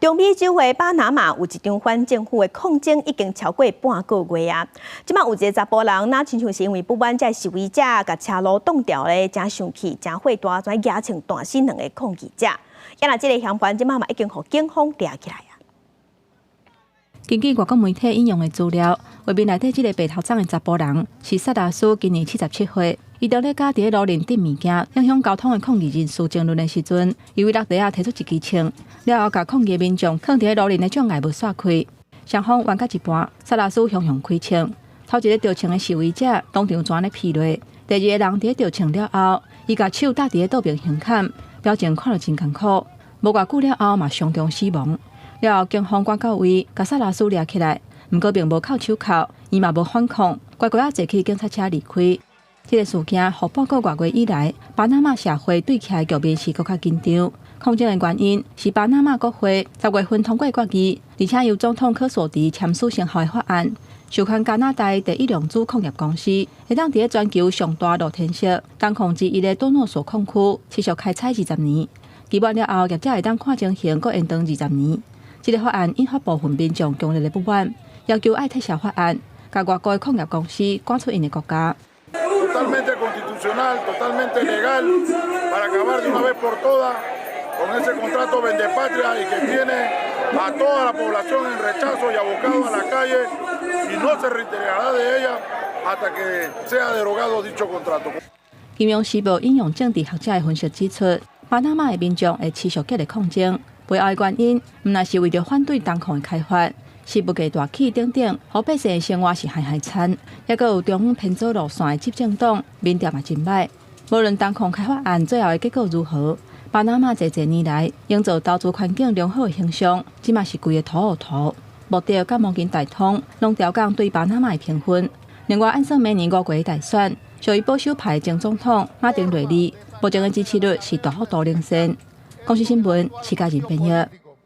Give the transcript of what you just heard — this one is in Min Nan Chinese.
中美洲的巴拿馬有一場反政府的抗爭，已經超過半個月啊！這擺有一个查埔人，若親像是因為不滿這示威者共車路擋牢咧，誠生氣、誠火大，跩舉槍彈死兩个抗議者。啊若這个嫌犯這擺嘛已經予警方掠起來啊！根據外國媒體引用的資料，畫面內底這个白頭鬃的查埔人是薩拉斯，今年77歲。伊當咧共佇咧路面擲物件，影響交通的抗議人士爭論的時陣，伊對落地仔提出一支槍，了後共抗議民眾囥佇咧路面的障礙物煞開。雙方冤到一半，薩拉斯雄雄開槍，頭一个著槍的示威者當場跩咧劈落，第二个人佇咧著槍了後，伊共手搭佇咧倒爿胸坎，表情看著真艱苦。無偌久了後嘛傷重死亡。了後警方趕到位，共薩拉斯掠起來，毋過並無銬手銬，伊嘛無反抗，乖乖仔坐去警察車離開。這个事件，予半個外月以來，巴拿馬社會對起來局面是閣較緊張。抗爭的原因是巴拿馬國會10月份通過決議，而且由總統柯索迪簽署生效的法案，授權加拿大第一量子礦業公司會當佇咧全球上大露天色銅礦之一的多諾索礦區持續開採20年。期滿了後，業者會當看情形閣延長二十年。這个法案引發部分民眾強烈的不滿，要求愛撤銷法案，共外國的礦業公司趕出𪜶的國家。 Totalmente constitucional, totalmente legal, para acabar de una vez por todas con ese contrato vendepatria y que tiene a toda la población en rechazo y abocado a la calle y no se retirará de ella hasta que sea derogado dicho contrato. 金融時報引用政治學者的分析指出，巴拿馬的民眾會持續激烈抗爭，背後的原因毋但是為著反對銅礦的開發，是物價大起等等，予百姓的生活是害害慘。抑閣有中央偏左路線的執政黨，民調嘛真䆀。無論銅礦開發案最後的結果如何，巴拿馬濟濟年來營造投資環境良好的形象，這馬是規个塗烏塗。穆德佮摩根大通攏調降對巴拿馬的評分。另外，按算明年5月大選，屬於保守派的前總統馬丁瑞利，目前的支持率是大幅度領先。公視新聞，徐嘉仁編譯。